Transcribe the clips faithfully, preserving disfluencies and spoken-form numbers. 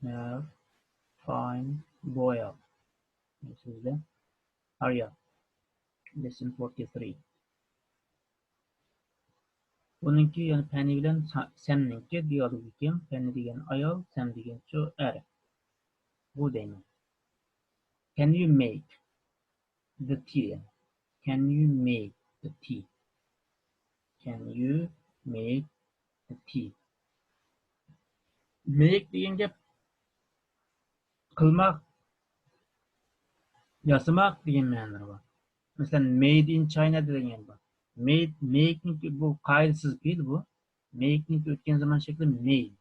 Have fine boil. سۆزلە. Hurry up. Lesson forty-three. بۇنىڭكى يەنە پەنى بىلەن سا-، سەمنىڭكى دىئالوگى كەڭ. پەنى دېگەن ئايال، سەم دېگەنچۇ ئەر. بۇ دەيمەن. Can you make the tea? Can you make the tea? Can you make the tea? Make دېگەن گەپ قىلماق، ياسىماق دېگەن مەنىلىرى بار. مەسىلەن، made in China دېگەن بار. Made، make نىڭكى بۇ قائىدىسىز پېئىل بۇ. Make نىڭكى ئۆتكەن زامان شەكلى made.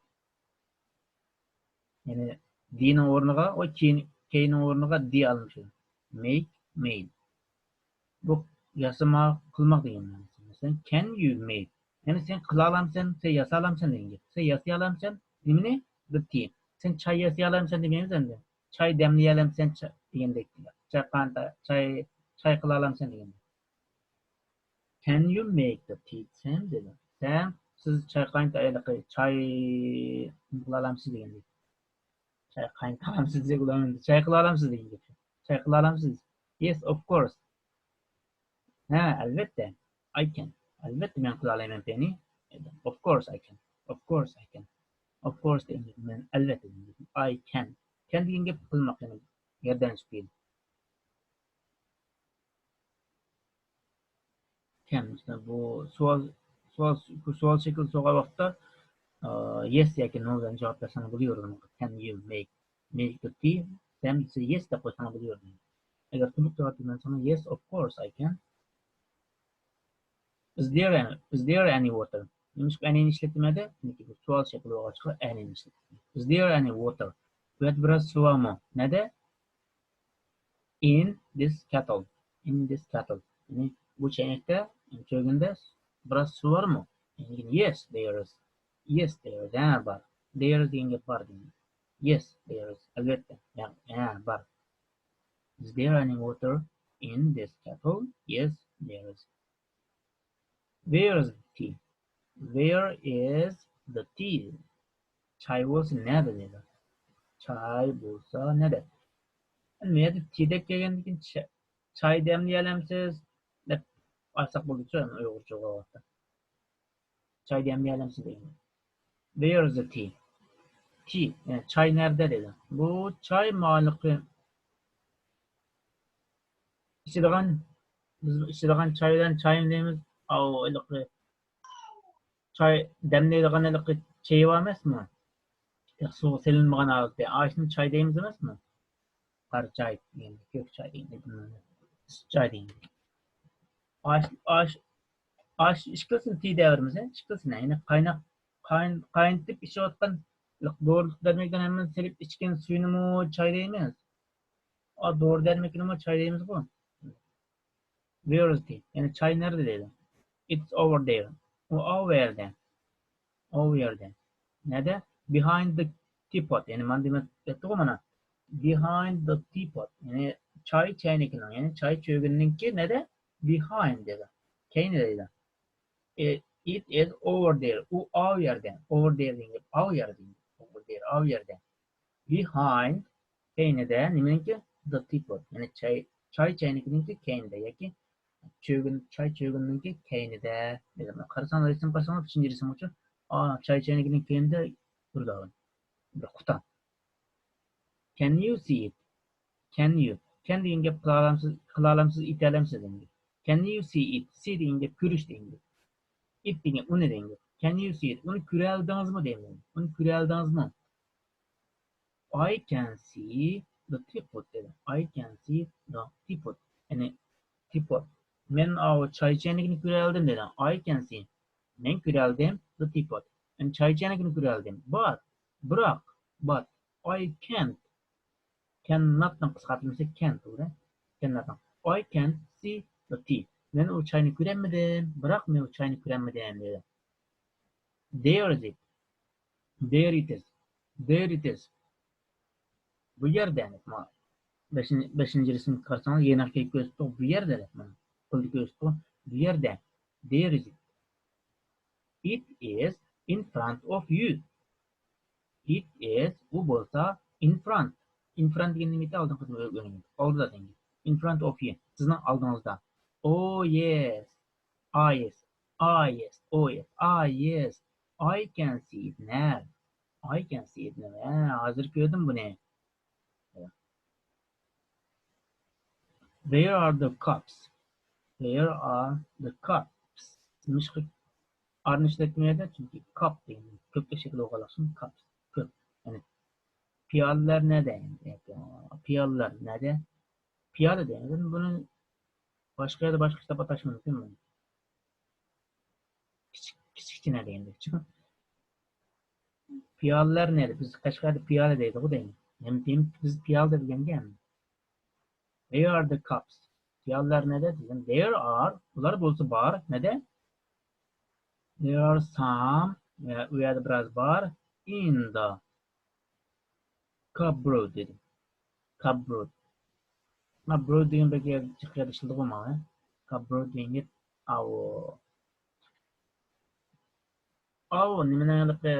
يەنى دىنىڭ ئورنىغا، ئۇ كېيىن، كېيىننىڭ ئورنىغا دى ئالمىشىدۇ. Make، made. بۇ ياسىماق، قىلماق دېگەن مەنىسى. مەسىلەن، can you make؟ يەنى سەن قىلالامسەن، سەن ياسالامسەن دېگەن گەپ. سەن ياسىيالامسەن نېمىنى؟ The tea. سەن چاي ياسىيالامسەن دېمەيمىز ئەمدى. چاي دەملىيالامسەن چا-، دېگەندەك. چاي قانتا-، چاي، چاي قىلالامسەن دېگەندەك. Can you make the tea, Sam? دېدى. سەم، سىز چاي قاينىتايلىقى، چاي قىلالامسىز دېگەندەك. چاي قاينىتالامسىز دېگەن، چاي قىلالامسىز دېگەن گەپ. چاي قىلالامسىز؟ Yes, of course. ھە، ئەلۋەتتە. I can. ئەلۋەتتە مەن قىلالايمەن پەنى. Of course I can. Of course I can. Of course دېگەن گەپ مەن ئەلۋەتتە دېگەن گەپ. I can. Can دېگەن گەپ قىلماق، يەنى ياردەمچى پېئىل. كەم. بۇ سوئال، سوئال، سوئال شەكلىدە سورىغان ۋاقىتتا، ئا، yes ياكى no بىلەن جاۋاب بەرسەڭ بولۇۋېرىدۇ. Can you make، make the tea؟ سەم دېسە yes دەپ قويساڭ بولۇۋېرىدۇ. ئەگەر تولۇق جاۋاب بەرمەسەڭ، yes, of course I can. Is there any, is there any water? نېمىشقا any نى ئىشلەتتىم ھەدە؟ چۈنكى بۇ سوئال شەكلى بولغاچقا any نى ئىشلەتتىم. Is there any water? بۇ يەردە بىراز سۇ بارمۇ؟ نەدە؟ In this kettle. In this kettle. يەنى بۇ چەينەكتە، چۆگۈندە بىراز سۇ بارمۇ؟ Yes, there is. Yes, there is. ھە، بار. There is دېگەن گەپ بار دېگەن. Yes, there is. ئەلۋەتتە. ھە، ھە، بار. Is there any water in this kettle? Yes, there is. Where is the tea? Where is the tea? چاي بولسا نەدە دېدى. چاي بولسا نەدە؟ مۇ يەردە tea دەپ كەلگەندىن كېيىن چا-، چاي دەملىيەلەمسىز دەپ ئالساق بولىدۇ، ئۇيغۇرچە بولغاندا. چاي دەملىيەلەمسىز دېگەن. Where is the tea? Tea، يەنى چاي نەدە دېدى. بۇ چاي ماۋۇ ئىچىدىغان، بىز ئىچىدىغان چاي بىلەن چايمۇ دەيمىز. ئاۋۇ ھېلىقى چاي دەملەيدىغان ھېلىقى چېيى بار ئەمەسمۇ؟ سۇغا سېلىنمىغان ھالىتى. ئاشۇنى چاي دەيمىز ئەمەسمۇ؟ قارا چاي دېگەن، كۆك چاي دېگەن، ئىسسىق چاي دېگەن. ئاش، ئاش، ئاش ئىچكۈلىسىنى tea دەۋېرىمىز، ئىچكۈلىسىنى. يەنى قايناق، قاين-، قاينىتىپ ئىچىۋاتقان دورىلىق دەرمەكلەرنى ھەممىسىنى سېلىپ ئىچكەن سۈيىنىمۇ چاي دەيمىز. ئا، دورا دەرمىكىنىمۇ چاي دەيمىزغۇ. Where is tea؟ يەنى چاي نەدە دەيدۇ. It's over there. ئۇ ئاۋۇ يەردە. ئاۋۇ يەردە. نەدە؟ Behind the teapot. يەنى مانا دېمەك دەپتىغۇ مانا. Behind the teapot. يەنى چاي چەينىكىنىڭ، يەنى چاي چۆگۈنىنىڭكى نەدە؟ Behind دەيدۇ. كەينى دەيدۇ. It, it is over there. ئۇ ئاۋۇ يەردە. Over there دېگەن گەپ ئاۋۇ يەردە. Over there، ئاۋۇ يەردە. Behind، كەينىدە، نېمىنىڭكى؟ The teapot، يەنى چاي، چاي چەينىكىنىڭكى كەينىدە ياكى چۆگۈن، چاي چۆگۈنىنىڭكى كەينىدە. قارىساڭلار، رەسىم قارىساڭلار، ئۈچىنچى رەسىم ئۇچۇ، ئا، چاي چەينىكىنىڭ كەينىدە تۇرىدۇ بىر قۇتا. Can you see it? Can you؟ Can دېگەن گەپ قىلالامسىز، قىلالامسىز، ئېيتالامسىز دېگەن گەپ. Can you see it؟ See دېگەن گەپ كۆرۈش دېگەن گەپ. It دېگەن ئۇنى دېگەن گەپ. Can you see it؟ ئۇنى كۆرەلىدىڭىزمۇ دەيمەن. ئۇنى كۆرەلىدىڭىزمۇ؟ I can see the teapot دېدى. I can see the teapot. يەنى teapot. مەن ئاۋۇ چاي چەينىكىنى كۆرەلىدىم دېدى. I can see. مەن كۆرەلىدىم the teapot. مەن چاي چەينىكىنى كۆرەلىدىم. But، بىراق، but I can't. Cannot نىڭ قىسقارتىلمىسى can't بولىدۇ. Cannot نىڭ. I can't see the tea. مەن ئۇ چاينى كۆرەلمىدىم. بىراق مەن ئۇ چاينى كۆرەلمىدىم دېدى. There is it. There it is. There it is. بۇ يەردە، مانا، بەشىنچى، بەشىنچى رەسىمگە قارىساڭلار، يېنىغا كېلىپ كۆرسىتىدۇ، بۇ يەردە دەپ، مانا، قولدا كۆرسىتىدۇ، بۇ يەردە. There is it. It is in front of you. It is، ئۇ بولسا، in front. In front دېگەن نېمە ئىدى؟ ئالدىنقى ئۆگەنگەن. ئالدىدا دېگەن. In front of you. سىزنىڭ ئالدىڭىزدا. Oh yes. Ah yes. Ah yes. Oh yes. Ah yes. I can see it now. I can see it now. ھە، ھازىر كۆردۈم بۇنى. Where are the cups? Where are the cups? نېمىشقا ئارنى ئىشلەتمەيدۇ؟ چۈنكى cup دېگەن كۆپلۈك شەكىل بولغانلىقى ئۈچۈن cups. كۆپ. يەنى پىيالىلەر نەدە؟ پىيالىلەر نەدە؟ پىيالە دېگەن بۇنى باشقا يەردە باشقا ئىشلەپ ئاتاش مۇمكىن بۇنى. كىچىك، كىچىككىنە دېگەندەك. پىيالىلەر نەدە؟ بىز قەشقەردە پىيالە دەيدىغۇ دەيمەن. ھەم دېمەك بىز پىيالە دەپ ئۆگەنگەن. Where are the cups? پىيالىلەر نەدە دېسەم، there are، ئۇلار بولسا بار. نەدە؟ There are some، ئۇ يەردە بىراز بار. In the cupboard دېدىم. Cupboard. Cupboard دېگەن بەك جىق يەردە ئىشلىتىدىغۇ مانا. Cupboard دېگەن گەپ ئاۋۇ. ئاۋۇ نېمىنىڭ ھېلىقى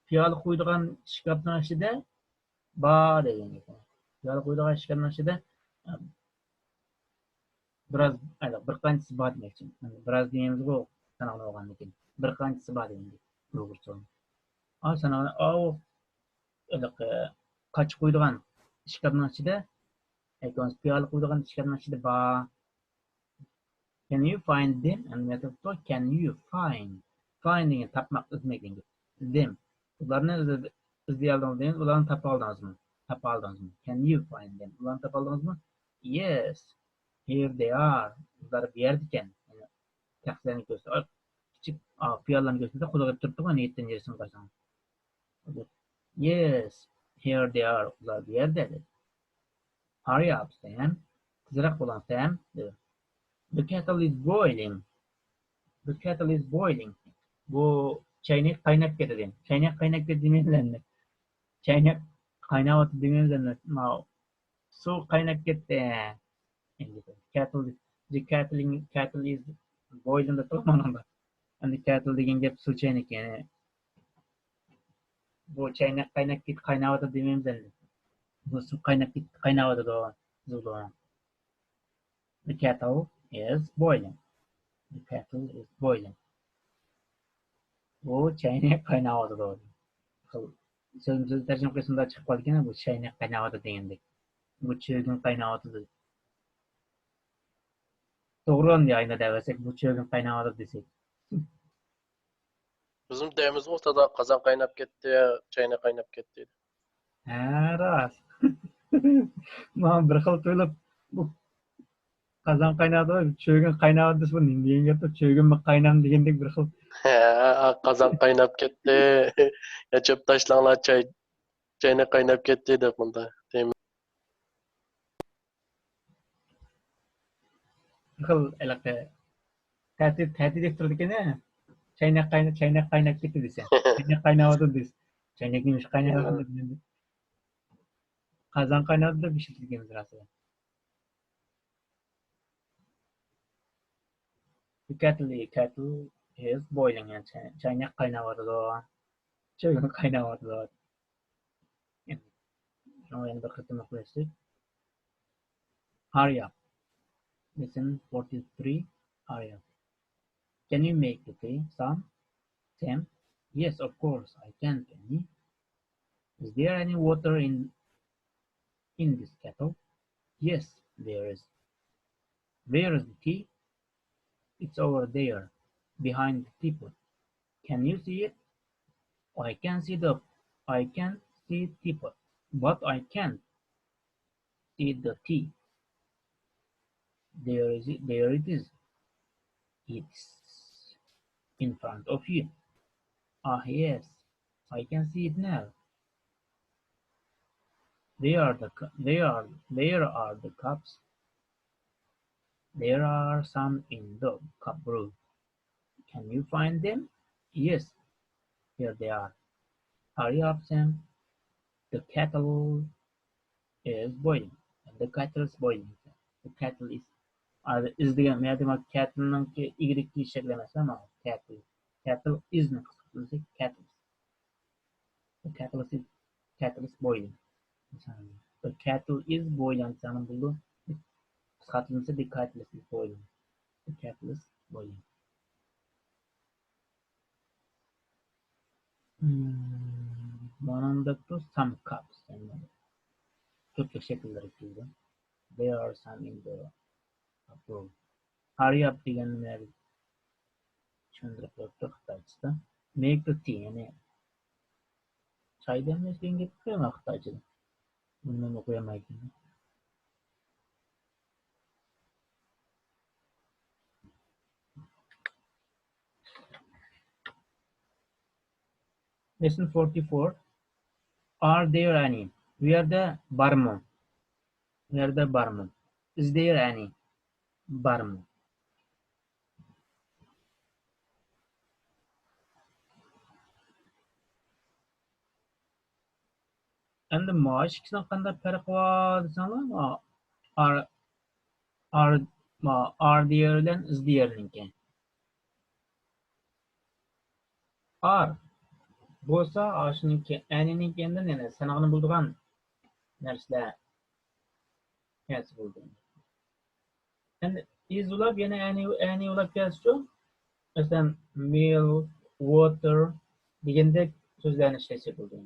پىيالە قويىدىغان ئىشكاپنىڭ ئىچىدە بار دېگەن گەپ. پىيالە قويىدىغان ئىشكاپنىڭ ئىچىدە بىراز، بىر قانچىسى بار دېمەكچى. بىراز دېگىنىمىزغۇ ساناقنى ئالغاندىن كېيىن. بىر قانچىسى بار دېگەن گەپ ئۇيغۇرچە. ئا، ساناقنى، ئاۋۇ، ھېلىقى قاچا قويىدىغان ئىشكاپنىڭ ئىچىدە، ياكى بولمىسا پىيالە قويىدىغان ئىشكاپنىڭ ئىچىدە بار. Can you find them? ئەمدى مەن تاپتۇق. Can you find؟ Find دېگەن تاپماق، ئىزدىمەك دېگەن گەپ. Them. ئۇلارنى ئىزدە-، ئىزدىيالدىڭىز دېگەن، ئۇلارنى تاپالدىڭىزمۇ؟ تاپالدىڭىزمۇ؟ Can you find them؟ ئۇلارنى تاپالدىڭىزمۇ؟ Yes. Here they are. ئۇلار بۇ يەردىكەن. يەنى تەخسىلەرنى كۆرسىتە، ئاي، كىچىك، ئا، پىيالىلارنى كۆرسىتە، قولىغا ئېلىپ تۇرۇپتۇ، نىيەتتىن يېرىسىنى قارىساڭ. Yes, here they are. ئۇلار بۇ يەردە، دېدى. Hurry up, Sam. تېزرەك بولۇڭ، سەم، دېدى. The kettle is boiling. The kettle is boiling. بۇ چاينەك قايناپ كېتىدۇ. چاينەك قايناپ كېتىدۇ دېمەيمىز ئەمدى. چاينەك قايناۋاتىدۇ دېمەيمىز ئەمدى. ماۋۇ سۇ قايناپ كەتتى. Kettle، the kettle، kettle is boiling دەپ تۇرۇپ مانا. ئەمدى kettle دېگەن گەپ سۇ چاينىكى، يەنى بۇ چاينەك قايناپ كېتىپ قايناۋاتىدۇ دېمەيمىز ئەمدى. بۇ سۇ قايناپ كېتىپ قايناۋاتىدۇ. The kettle is boiling. The kettle is boiling. بۇ چاينەك قايناۋاتىدۇ. خىل سۆزمۇ سۆز تەرجىمە قىلسا مۇنداق چىقىپ قالىدىكەن، بۇ چاينەك قايناۋاتىدۇ دېگەندەك. بۇ چۆگۈن قايناۋاتىدۇ. توغرا ئەمدى ئاينا دەۋەرسەك، بۇ چۆگۈن قايناۋاتىدۇ دېسەك. بىزمۇ دەيمىزغۇ، ئۇستاز، قازان قايناپ كەتتى، چاينەك قايناپ كەتتى. ھە، راست. ماڭا بىر خىل تۇيۇلۇپ، بۇ قازان قايناۋاتىدۇ، چۆگۈن قايناۋاتىدۇ دېسە، بۇ نېمە دېگەن گەپتۇ؟ چۆگۈنمۇ قاينامدۇ دېگەندەك بىر خىل. ھە، قازان قايناپ كەتتى. يا چۆپ تاشلاڭلار، چاي، چاينەك قايناپ كەتتى دەپ مۇنداق دەيمىز. بىر خىل ھېلىقى تەتۈر، تەتۈر دەپ تۇرىدىكەن، ھە؟ چاينەك قاينا-، چاينەك قايناپ كەتتى دېسە. چاينەك قايناۋاتىدۇ دېسە. چاينەك نېمىشقا قايناۋاتىدۇ دېگەندە. قازان قايناۋاتىدۇ دەپ ئىشلىتىدىكەنمىز راستىدا. The kettle، kettle is boiling، يەنى چاي-، چاينەك قايناۋاتىدۇ. چۆگۈن قايناۋاتىدۇ. شۇڭا يەنە بىر قېتىم ئوقۇۋەتسەك. Hurry up. Lesson forty-three. Hurry up. Can you make the tea, Sam? Sam? Yes, of course I can, Penny. Is there any water in, in this kettle? Yes, there is. Where is the tea? It's over there, behind the teapot. Can you see it? I can see the, I can see teapot, but I can't see the tea. There is it, there it is. It's in front of you. Ah, yes, I can see it now. Where are the cu-, where are, where are the cups? There are some in the cupboard. Can you find them? Yes, here they are. Hurry up, Sam. The kettle is boiling. The kettle is boiling. The kettle is. ئا، is دېگەن، مەيەردە ما kettle نىڭكى ئىگىلىك كىيىش شەكلى ئەمەس، ما kettle. Kettle is نى قىسقارتىلسا kettle. The kettle is, kettle is boiling. The kettle is boiling دېسەڭلار بولىدۇ. قىسقارتىلمىسى the kettle is boiling. The kettle is boiling. Hmm, مانا دەپتۇ، some cups. كۆپلۈك شەكىللىرى كېلىدۇ. There are some in the cupboard. Hurry up دېگەننى چۈشەندۈرۈپ بېرىپتۇ خىتايچىسىدا. Make the tea، يەنى چاي دەملەش دېگەن گەپكە خىتايچىدا. بۇنى مەن ئوقۇيالمايتتىم. Lesson forty-four. Are there any? بۇ يەردە بارمۇ؟ بۇ يەردە بارمۇ؟ Is there any? بارمۇ؟ ئەمدى ماۋۇ ئىككىسىنىڭ قانداق پەرقى بار دېسەڭلار، ما، are، are، ما، are there بىلەن is there نىڭكى. Are بولسا، ئاشۇنىڭكى، any نىڭ كەينىدىن يەنە ساناقنى بولىدىغان نەرسىلەر كەلسە بولىدۇ. ئەمدى is ئۇلاپ يەنە any، any ئۇلاپ كەلسىچۇ؟ مەسىلەن، milk، water دېگەندەك سۆزلەرنى ئىشلەتسە بولىدۇ.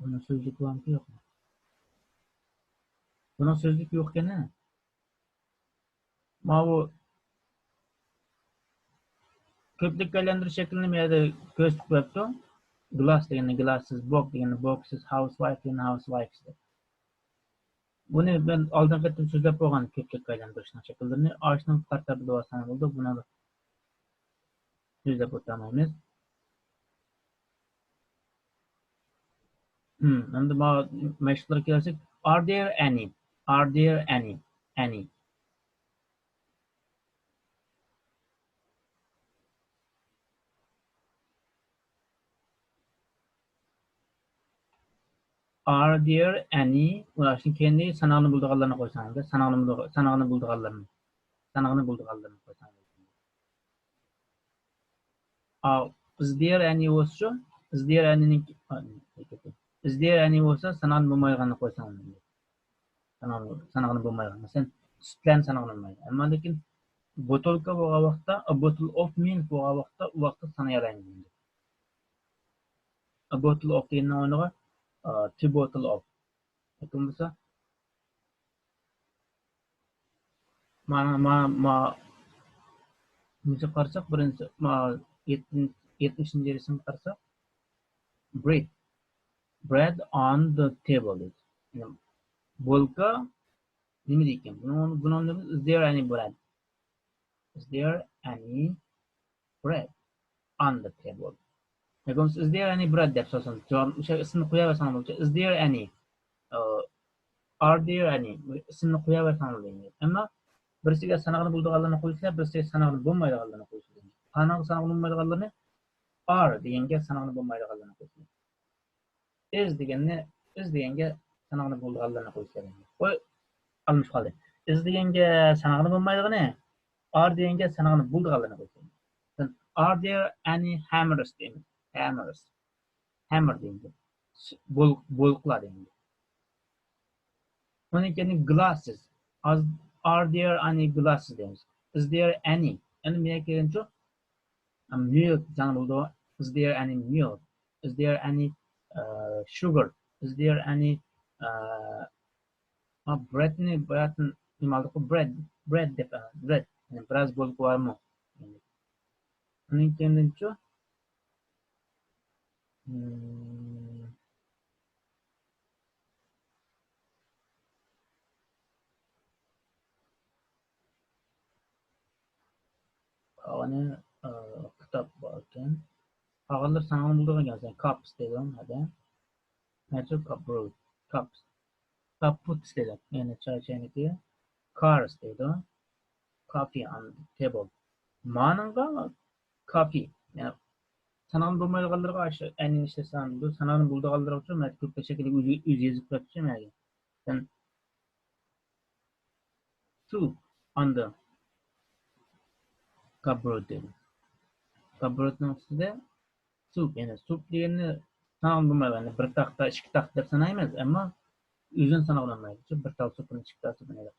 بۇنىڭ سۆزلۈكى بارمۇ يوقمۇ؟ بۇنىڭ سۆزلۈكى يوق ئىكەن. ماۋۇ كۆپلۈككە ئايلاندۇرۇش شەكلىنى بۇ يەردە كۆرسىتىپ بېرىپتۇ. Glass دېگەننى glasses، box دېگەننى boxes، housewife دېگەننى housewifes دەپ. بۇنى مەن ئالدىنقى قېتىم سۆزلەپ بولغان كۆپلۈككە ئايلاندۇرۇشنىڭ شەكىللىرىنى. ئاشۇنىڭ قارىتاپ بىلىۋالساڭلار بولىدۇ. بۇنى سۆزلەپ ئۆتەلمەيمىز. ھىم، ئەمدى ماۋۇ مەشىقلەرگە كەلسەك، are there any? Are there any? Any. Are there any؟ ئۇلارنىڭ كەينىدە ساناقنى بولىدىغانلارنى قويساڭ، ساناقنى بولىدىغا-، ساناقنى بولىدىغانلارنى، ساناقنى بولىدىغانلارنى قويساڭ. ئا، is there any بولسىچۇ؟ Is there any نىڭ، ئا، is there any بولسا، ساناقنى بولمايدىغاننى قويساڭ. ساناقنى، ساناقنى بولمايدىغان. مەسىلەن، سۈتلەرنى ساناقنى بولمايدۇ. ئەمما لېكىن بوتۇلكا بولغان ۋاقىتتا، a bottle of milk بولغان ۋاقىتتا، ئۇ ۋاقىتتا سانىيالايمىز. A bottle of دېگەننىڭ ئورنىغا، ئا، two bottle of. لېكىن بولسا، مانا، ما، ما، مۇشۇ قارىساق، بىرىنچى، ما، يەتتىنچى، يەتمىشىنچى رەسىمگە قارىساق، bread. Bread on the table دەيدۇ. يەنى بولكا نېمە دەيدىكەن؟ بۇنىڭ، بۇنىڭ نېمە؟ Is there any bread? Is there any bread on the table? ياكى بولمىسا، is there any bread دەپ سورىسام، جاۋاب، ئىسىمنى قويۇۋەرسەڭ بولىدۇ. Is there any? ئە، are there any? ئىسىمنى قويۇۋەرسەڭ بولىدۇ. ئەمما بىرسىگە ساناقنى بولىدىغانلىرىنى قويسىلەر، بىرسىگە ساناقنى بولمايدىغانلىرىنى قويسىلەر. قانداق ساناقنى بولمايدىغانلىرىنى are دېگەنگە ساناقنى بولمايدىغانلىرىنى قويسىلەر. Is دېگەننى، is دېگەنگە ساناقنى بولىدىغانلىرىنى قويسىلەر. قوي، ئالمىشىپ قالدى. Is دېگەنگە ساناقنى بولمايدىغىنى، are دېگەنگە ساناقنى بولىدىغانلىرىنى قويسىلەر. Are there any hammers دەيمىز. Hammers. Hammer دەيمىز. بول-، بولكىلار دەيمىز. ئۇنىڭ كەينى glasses. Are there any glasses دەيمىز. Is there any؟ ئەمدى مېنىڭ كەينىچۇ؟ Milk دېسەڭ بولىدۇ. Is there any milk? Is there any, uh, sugar? Is there any, uh، ھا، bread نى باياتىن نېمە ئالدۇققۇ؟ Bread، bread دەپ، bread. يەنى بىراز بولكا بارمۇ؟ ئۇنىڭ كەينىدىنچۇ؟ Hmm. قالغىنى، ئە، كىتاب باركەن. قالغانلىرى ساناڭلار بولىدىغان گەپ. Cups دەيدۇ، ھەدە. نەچچە؟ Cupboard. Cups. Cups دەيدۇ. يەنى چاي چەينىكى. Cars دەيدۇ. Coffee on the table. مانىڭغا coffee. يەنى ساناڭلار بولمايدىغانلىرىغا ئاشۇ any نى ئىشلەتسەڭ بولىدۇ. ساناڭلار بولىدىغانلىرىغا ئۈچۈن مەن كۆپلەش شەكلىدە ئۆزى، ئۆزى يېزىپ بېرىپتۇ مەنگە. Then two on the cupboard دېدى. Cupboard نىڭ ئۈستىدە سۇپ، يەنى سۇپ دېگەننى ساناپ بولمايدۇ. يەنى بىر تاختا، ئىككى تاختا دەپ سانايمىز، ئەمما ئۆزىنى ساناپ بولمايدۇ. بىر تال سۇپنى، ئىككى تال سۇپنى دەپ.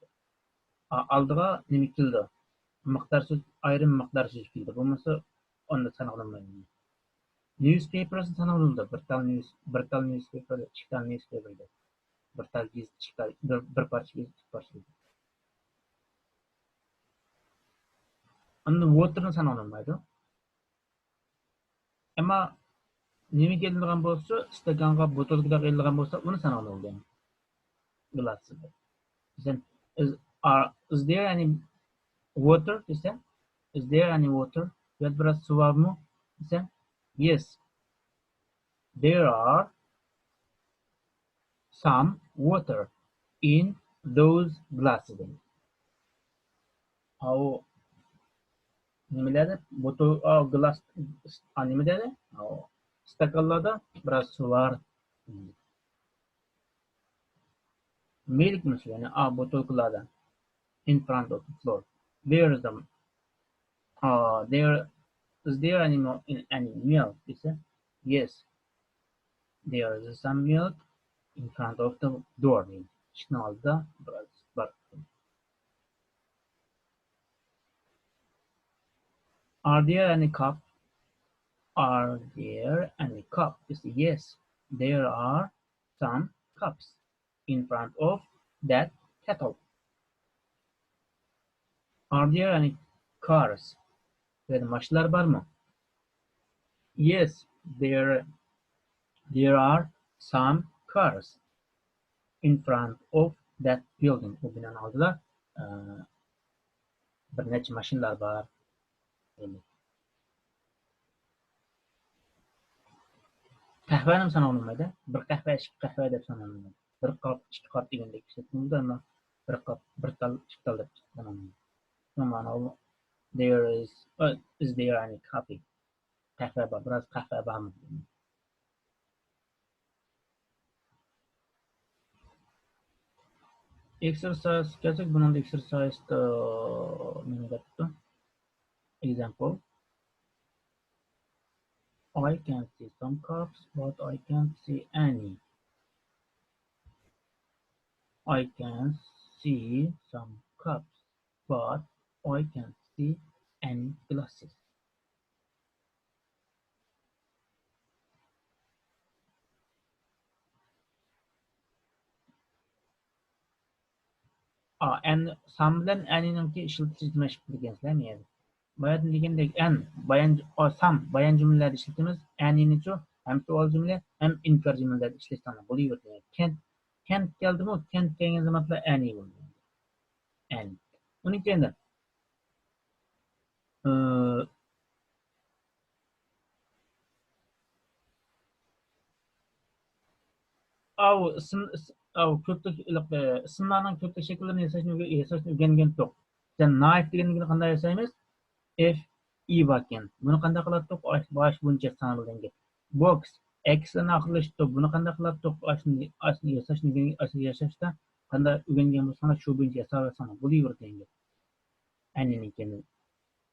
ئا-، ئالدىغا نېمە كېلىدۇ؟ مىقدار سۆز، ئايرىم مىقدار سۆز كېلىدۇ. بولمىسا ئۇندا ساناپ بولمايدۇ. نيۇسپېپېرنى ساناپ بولىدۇ. بىر تال نيۇس، بىر تال نيۇسپېپېر، ئىككى تال نيۇسپېپېر دەپ. بىر تال گېزىت، ئىككى تال، بىر، بىر پارچە گېزىت، ئىككى پارچە گېزىت. ئاندىن ۋوتېرنى ساناپ بولمايدۇ. ئەمما نېمە ئېلىنغان بولسا، ئىستاكانغا، بوتۇلكىداق ئېلىنغان بولسا، ئۇنى ساناپ بولىدۇ. گىلاسسىز. مەسىلەن، is, are, is there any water دېسە، is there any water؟ بۇ يەردە بىراز سۇ بارمۇ دېسە، yes, there are some water in those glasses. ئاۋۇ نېمىلەردە؟ بوتۇل، ئا، گىلاس، ئا، نېمىلەردە؟ ئاۋۇ ئىستاكانلاردا بىراز سۇ بار. مىلك مەسىلەن، يەنى، ئا، بوتۇلكىلاردا. In front of the floor. There is a, uh, there, is there any more, in, any milk دېسە، yes, there is some milk in front of the door دەيدۇ. ئىشىكنىڭ ئالدىدا بىراز بار. Are there any cup? Are there any cup? Yes, there are some cups in front of that kettle. Are there any cars? بۇ يەردە ماشىنىلار بارمۇ؟ Yes, there, there are some cars in front of that building. بۇ بىنانىڭ ئالدىدا، ئە، بىر نەچچە ماشىنىلار بار. قەھۋەنىمۇ ساناپ بولمايدۇ. بىر قەھۋە، ئىككى قەھۋە دەپ ساناپ بولمايدۇ. بىر قاپ، ئىككى قاپ دېگەندەك ئىشلەتمەيدۇ، ئەمما بىر قاپ، بىر تال، ئىككى تال دەپ ساناپ بولمايدۇ. شۇڭا مانا ئۇ، there is, uh, is there any coffee? قەھۋە بار، بىراز قەھۋە بارمۇ؟ ئېكسېرسايز كەلسەك، بۇنىڭدا ئېكسېرسايزدا نېمە دەپتۇ؟ Example. I can see some cups, but I can't see any. I can see some cups, but I can't see any glasses. ئا، ئەن، سام بىلەن ئەنىنىڭكى ئىشلىتىلىشىنى مەشىق قىلىدىكەنسىلەر مەيەردە. باياتىن دېگەندەك ئەن، بايان، ئا، سام، بايان جۈملىلەردە ئىشلىتىمىز. ئەنىنىچۇ ھەم سوئال جۈملە، ھەم ئىنكار جۈملىلەردە ئىشلەتسەڭلار بولۇۋېرىدۇ. كەنت، كەنت كەلدىمۇ، كەنت كەلگەن زاماندا ئەنى بولىدۇ. ئەنى. ئۇنىڭ كەينىدىن، ئاۋۇ ئىسىم، ئاۋۇ كۆپلۈك، ئىسىملارنىڭ كۆپلۈك شەكىللىرىنى ياساشنى ئۆگە-، ياساشنى ئۆگەنگەنتۇق. مەسىلەن، نايف دېگەننى قانداق ياسايمىز؟ ئېف ئى باركەن. بۇنى قانداق قىلاتتۇق؟ باش بويىچە ياساڭلار بولغان گەپ. بوكس، ئەكس بىلەن ئاخىرلىشىپتۇ. بۇنى قانداق قىلاتتۇق؟ ئاشۇنى، ئاشۇنى ياساشنى ئۆگەن-، ئاشۇنى ياساشتا قانداق ئۆگەنگەن بولساڭلار، شۇ بويىچە ياساۋەرسەڭلار بولۇۋېرىدۇ دېگەن گەپ. ئەنىنىڭكى.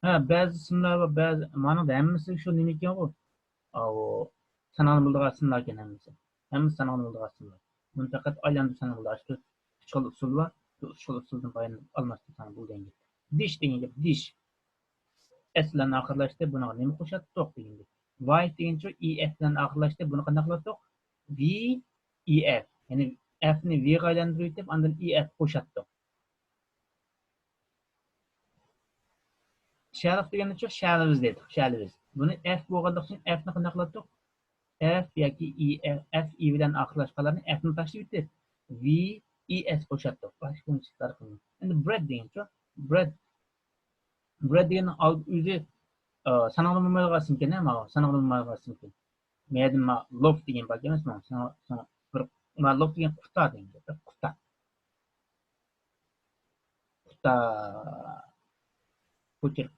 ھە، بەزى ئىسىملار بار، بەزى، مانىڭدا ھەممىسى شۇ نېمىكەنغۇ؟ ئاۋۇ ساناقنى بىلىدىغان ئىسىملاركەن ھەممىسى. ھەممىسى ساناقنى بىلىدىغان ئىسىملار. بۇنى پەقەت ئايلاندۇرۇپ ساناپ بولىدۇ. ئاشۇ ئۈچ خىل ئۇسۇل بار. شۇ ئۈچ خىل ئۇسۇلدىن پايدىلىنىپ ئالماشتۇرۇپ ساناپ بولىدۇ دېگەن گەپ. دىش دېگەن گەپ، دىش. ئەس بىلەن ئاخىرلاشتى، بۇنىڭغا نېمە قوشاتتۇق دېگەن گەپ. ۋايف دېگەنچۇ ئى ئېف بىلەن ئاخىرلاشتى، بۇنى قانداق قىلاتتۇق؟ ۋى ئى ئېف. يەنى ئەفنى ۋىغا ئايلاندۇرۇۋېتىپ، ئاندىن ئى ئېف قوشاتتۇق. شەلف دېگەندىچۇ، شەلۋىز دېدۇق، شەلۋىز. بۇنى ئەف بولغانلىقى ئۈچۈن ئەفنى قانداق قىلاتتۇق؟ ئەف ياكى ئى، ئەف، ئەف ئى بىلەن ئاخىرلاشقانلارنى ئەفنى تاشلىۋېتىپ، ۋى ئى ئېس قوشاتتۇق. باشقا ئۇنچىلىك پەرقى يوق. ئەمدى برېد دېگەنچۇ، برېد. برېد دېگەننىڭ ئالدى ئۆزى، ئا، ساناقنى بولمايدىغان ئىسىمكەن، ھە، ماۋۇ. ساناقنى بولمايدىغان ئىسىمكەن. مەيەردە ما لوف دېگەن بار ئەمەسمۇ؟ ساڭا، ساڭا بىر، ما لوف دېگەن قۇتا دېگەن گەپ، قۇتا. قۇتا. قۇچۇر.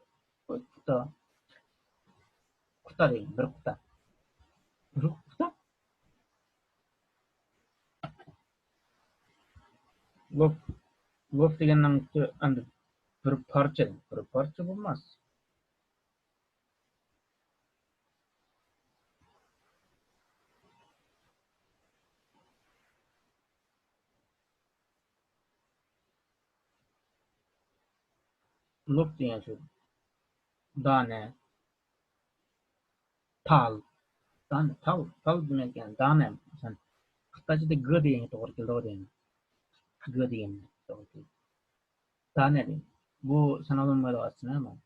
قۇتا. قۇتا دېگەن، بىر قۇتا. بىر قۇتا. لوف، لوف دېگەننىڭ ئەمدى بىر پارچە، بىر پارچە بولماس. لوف دېگەن شۇ دانە، تال. دانە، تال، تال دېمەيدىكەن، دانە. مەسىلەن، خىتايچىدا گ دېگەنگە توغرا كېلىدىغۇ دەيمەن. گ دېگەنگە توغرا كېلىدۇ. دانە دېگەن. بۇ ساناپ بولمايدىغان ئىسىم ئەمەس.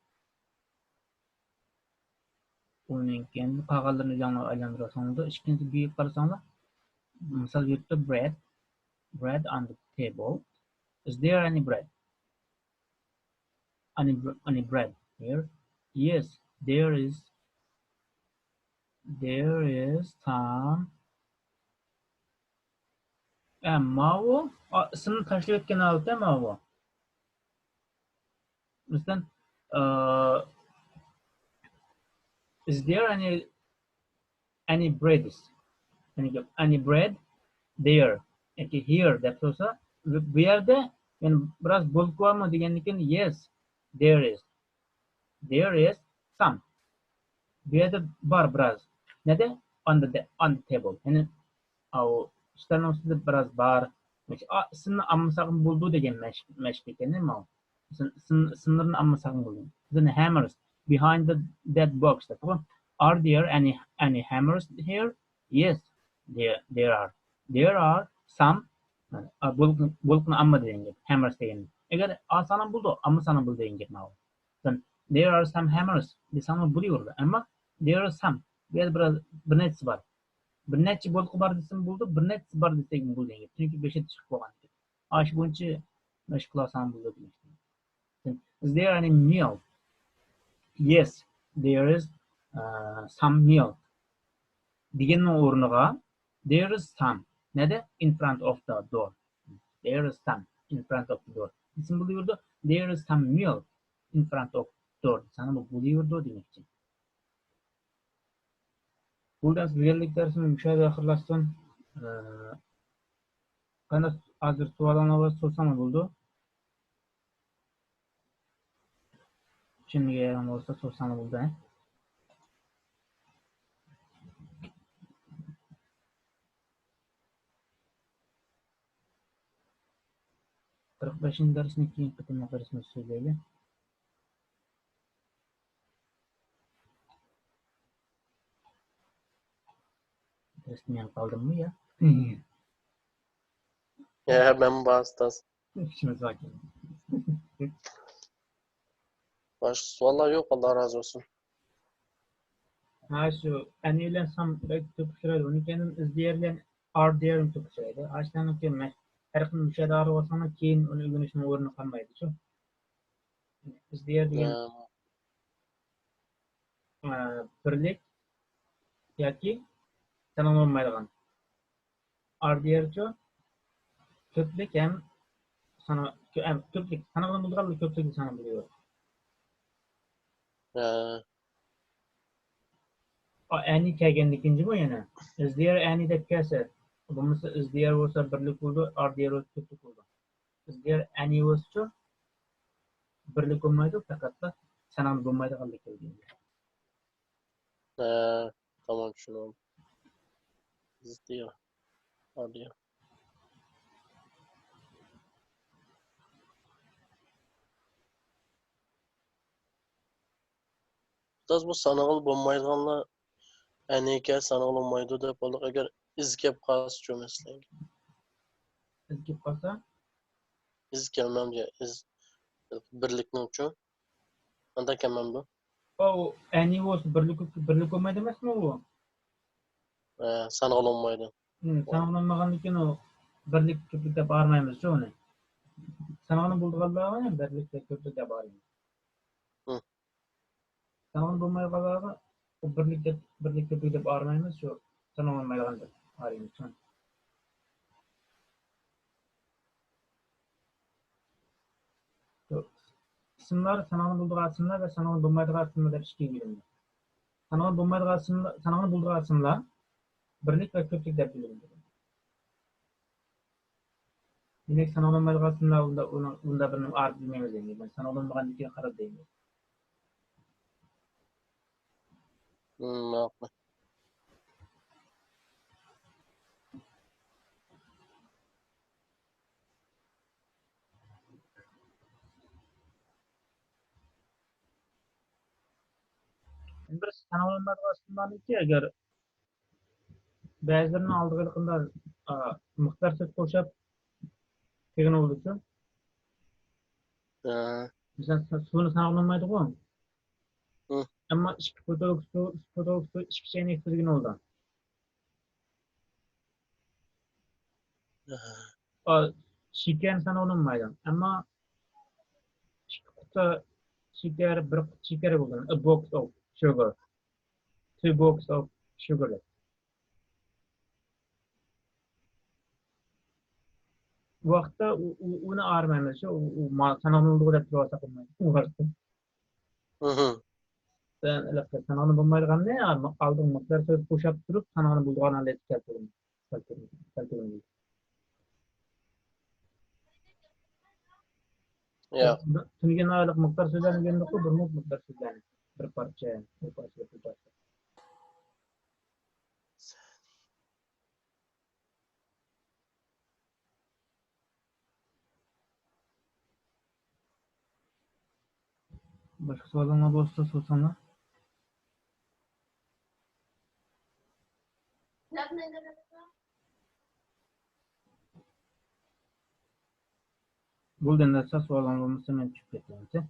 ئۇنىڭ كېيىن قالغانلىرىنى يەنە ئايلاندۇرساڭلار، ئىككىنچى بىرگە قارىساڭلار، مىسال بېرىپتۇ، bread، bread on the table. Is there any bread? Any, br- any bread here? Yes, there is. There is some. ئە، ماۋۇ، ئا، ئىسىمنى تاشلىۋەتكەن ھالىتى ماۋۇ. مەسىلەن، ئە، is there any, any bread? Any, any bread there? ياكى here دەپ سورىسا، بۇ يەردە يەنە بىراز بولكا بارمۇ دېگەندىن كېيىن، yes, there is. There is some. بۇ يەردە بار بىراز. نەدە؟ On the, on the table. يەنى ئاۋۇ ئۈستەلنىڭ ئۈستىدە بىراز بار. ئا، ئىسىمنى ئالمىساقمۇ بولىدۇ دېگەن مەش-، مەشىق ئىكەن ماۋۇ. ئىسىم-، ئىسىم-، ئىسىملىرىنى ئالمىساقمۇ بولىدۇ. Then hammers behind the, that box دەپتۇ. Are there any, any hammers here? Yes, there, there are. There are some. ئا، بولكىنى، بولكىنى ئالما دېگەن گەپ. Hammers دېگەن. ئەگەر ئالساڭلار بولىدۇ، ئالمىساڭلار بولىدۇ دېگەن گەپ ماۋۇ. Then there are some hammers دېسەڭلار بولۇۋېرىدۇ. ئەمما there are some. بۇ يەردە بىر، بىر نەچچىسى بار. بىر نەچچە بولكا بار دېسەم بولىدۇ، بىر نەچچىسى بار دېسەم بولىدۇ دېگەن گەپ. چۈنكى بېشى چىقىپ بولغان گەپ. ئاشۇ بويىچە مەشىق قىلساڭ بولىدۇ دېمەكچى. Is there any milk? Yes, there is, uh, some milk. دېگەننىڭ ئورنىغا there is some. نەدە؟ In front of the door. There is some in front of the door. دېسەم بولۇۋېرىدۇ. There is some milk in front of door دېسەڭ بولۇۋېرىدۇ دېمەكچى. بۇ دەرس بۈگۈنلۈك دەرسنى مۇشۇ يەردە ئاخىرلاشتۇرۇڭ. ئە، قانداق ھازىر سوئالىڭلار بولسا سورىساڭلار بولىدۇ. چۈشەنمىگەن يېرىڭ بولسا سورىساڭلار بولىدۇ، ھە؟ قىرىق بەشىنچى دەرسنى كېيىنكى قېتىملىق دەرسىمىزدە سۆزلەيلى. دەرستىن يەنە قالدىممۇ يا؟ يا، مەنمۇ بار، ئۇستاز. ئىشىمىز بار. باشقا سوئاللار يوق، ئاللا رازى بولسۇن. ھە، شۇ ئەنى بىلەن سام بەك كۆپ ئۇچرايدۇ. ئۇنىڭ كەينىدىن ئىز دېيەر بىلەن ئار دېيەر كۆپ ئۇچرايدۇ. ئاشۇلارنىڭكى مە-، پەرقىنى مۇشۇ يەردە ئاڭلىۋالساڭلار، كېيىن ئۇنى ئۆگىنىشنىڭ ئورنى قالمايدۇ شۇ. ئىز دېيەر دېگەن، ھە. ئە، بىرلىك ياكى ساناڭلىمايدىغان. ئار دېيەرچۇ؟ كۆپلۈك ھەم سانا-، كۆ-، ھەم كۆپلۈك. سانىغىلى بولىدىغان كۆپلۈكنى ساناپ بولىدۇ. ھە. ئا، ئەنى كەلگەندىن كېيىن جۇمۇ يەنە. ئىز دېيەر ئەنى دەپ كەلسە، بولمىسا ئىز دېيەر بولسا بىرلىك بولىدۇ، ئار دېيەر بولسا كۆپلۈك بولىدۇ. ئىز دېيەر ئەنى بولسىچۇ؟ بىرلىك بولمايدۇ، پەقەتلا ساناڭ بولمايدىغانلىق كەلگەن. ھە، تامام چۈشىنىۋالدىم. ئىز دېيەر، ئار دېيەر. ئۇستاز، بۇ سانىغىلى بولمايدىغانلار ئەنىكە سانىغىلى بولمايدۇ دەپ بولدۇق. ئەگەر ئىز كەپ قالسىچۇ مەسىلەن؟ ئىز كەپ قالسا؟ ئىز كەلمەمدۇ، ئىز بىرلىكنىڭچۇ؟ ئاندا كەلمەمدۇ؟ ئۇ ئەنى بولسا بىرلىك، بىرلىك بولمايدۇ ئەمەسمۇ ئۇ؟ ئە، سانىغىلى بولمايدۇ. ھىم، سانىغىلى بولمىغاندىن كېيىن ئۇ بىرلىك، كۆپلۈك دەپ ئايرىمايمىزچۇ ئۇنى. سانىغىلى بولىدىغانلارغا بىرلىك دەپ، كۆپلۈك دەپ ئايرىمايمىز. ھىم. سانىغىلى بولمايدىغانلارغا ئۇ بىرلىك دەپ، بىرلىك، كۆپلۈك دەپ ئايرىمايمىز، شۇ سانىغىلى بولمايدىغان دەپ ئايرىيمىز. شۇ ئىسىملار سانىغىلى بولىدىغان ئىسىملار ۋە سانىغىلى بولمايدىغان ئىسىملار دەپ ئىككىگە بۆلۈنىدۇ. سانىغىلى بولمايدىغان ئىسىملار، سانىغىلى بولىدىغان ئىسىملار بىرلىك ۋە كۆپلۈك دەپ بۆلۈنىدۇ. دېمەك، ساناپ بولمايدىغان ئىسىملار بۇندا، ئۇنىڭ، بۇندا بىرنى ئايرىپ بىلمەيمىز ئەمدى. مانا ساناپ بولمىغاندىن كېيىن قاراپ دەيمىز. مم، ماقۇل. بىر ساناۋ ئالمايدىغان ئىسىملارنىڭكى ئەگەر بەزىلىرىنىڭ ئالدىغا ھېلىقىنداق، ئا، مىقدار سۆز قوشۇپ دېگىنى بولىدۇ. ھە. مىسال، سۇ-، سۇنى ساناپ بولمايدىغۇ. ھە. ئەمما ئىككى پۇتلۇق سۇ، ئۈچ پۇتلۇق سۇ، ئىككى چەينەك سۇ دېگىنى بولىدۇ. ھە. ئا، شېكەرنى ساناپ بولمايدۇ. ئەمما ئىككى قۇتا شېكەر، بىر قۇتا شېكەر بولىدۇ. A box of sugar. Two box of sugar. بۇ ۋاقىتتا ئۇ، ئۇ، ئۇنى ئايرىمايمىز، شۇ، ئۇ، ئۇ ما-، ساناقنى بولىدىغۇ دەپ تۇرۇۋالساق بولمايدۇ. ئۇ ۋاقىتتا. مھم. سەن ھېلىقى ساناقنى بولمايدىغاننى، ئالدىغا مىقدار سۆز قوشاپ تۇرۇپ، ساناقنى بولىدىغان ھالەتكە كەلتۈرىمىز. كەلتۈرىمىز. كەلتۈرىمىز. ياق. تۈنۈگۈن ھېلىقى مىقدار سۆزلەرنى ئۆگەندۇققۇ، بىر مۇنچە مىقدار سۆزلەرنى. بىر پارچە، بىر پارچە، بىر پارچە. باشقا سوئالىڭلار بولسا سورىساڭلار. بولدى، ئەمدى سوئالىڭلار بولمىسا مەن چۈشۈپ كېتەيمىز.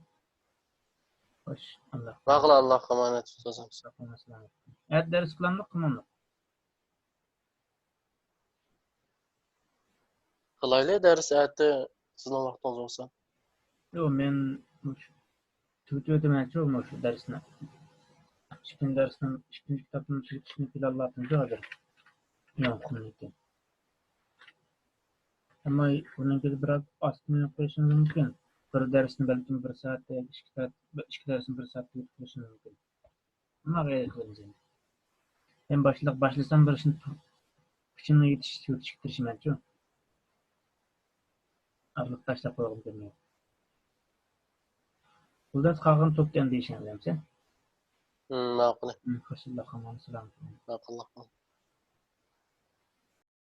خوش، ئاللا. ماقۇل، ئاللاغا ئامانەت، ئۇستازىم. ساق بولۇڭ، سالامەت بولۇڭ. ئەتە دەرس قىلامدۇق، قىلمامدۇق؟ قىلايلى دەرس ئەتە سىزنىڭ ۋاقتىڭىز بولسا. يوق، مەن مۇشۇ تۈگىتىۋېتىمەنچۇ مۇشۇ دەرسنى. ئىككىنچى دەرسنىڭ، ئىككىنچى كىتابنىڭ تۈگىتىشىنى پىلانلاپتىمچۇ ھازىر. يوق، قىلمايتتىم. ئەمما بۇنىڭكىدە بىراز ئاستىنى قويۇشىڭىز مۇمكىن. بىر دەرسنى بەلكىم بىر سائەتتە ياكى ئىككى سائەت، ئىككى دەرسنى بىر سائەتتە تۈگىتىپ قويۇشىڭىز مۇمكىن. ئەمما غەيرەت قىلىمىز ئەمدى. مەن باشلىق، باشلىسام بىر ئىشنى كۈچۈمنىڭ يېتىشىچە ئۆتۈشكە تىرىشىمەنچۇ. ئارىلىق تاشلاپ قويغۇم كەلمەيدۇ. بۇلداس قالغان توپتا ئەمدى ئىشەن بىلەمسەن؟ مم، ماقۇل. مم، خوش، ئاللاغا ئامانەت، سالامەت بولۇڭ. ماقۇل، ماقۇل.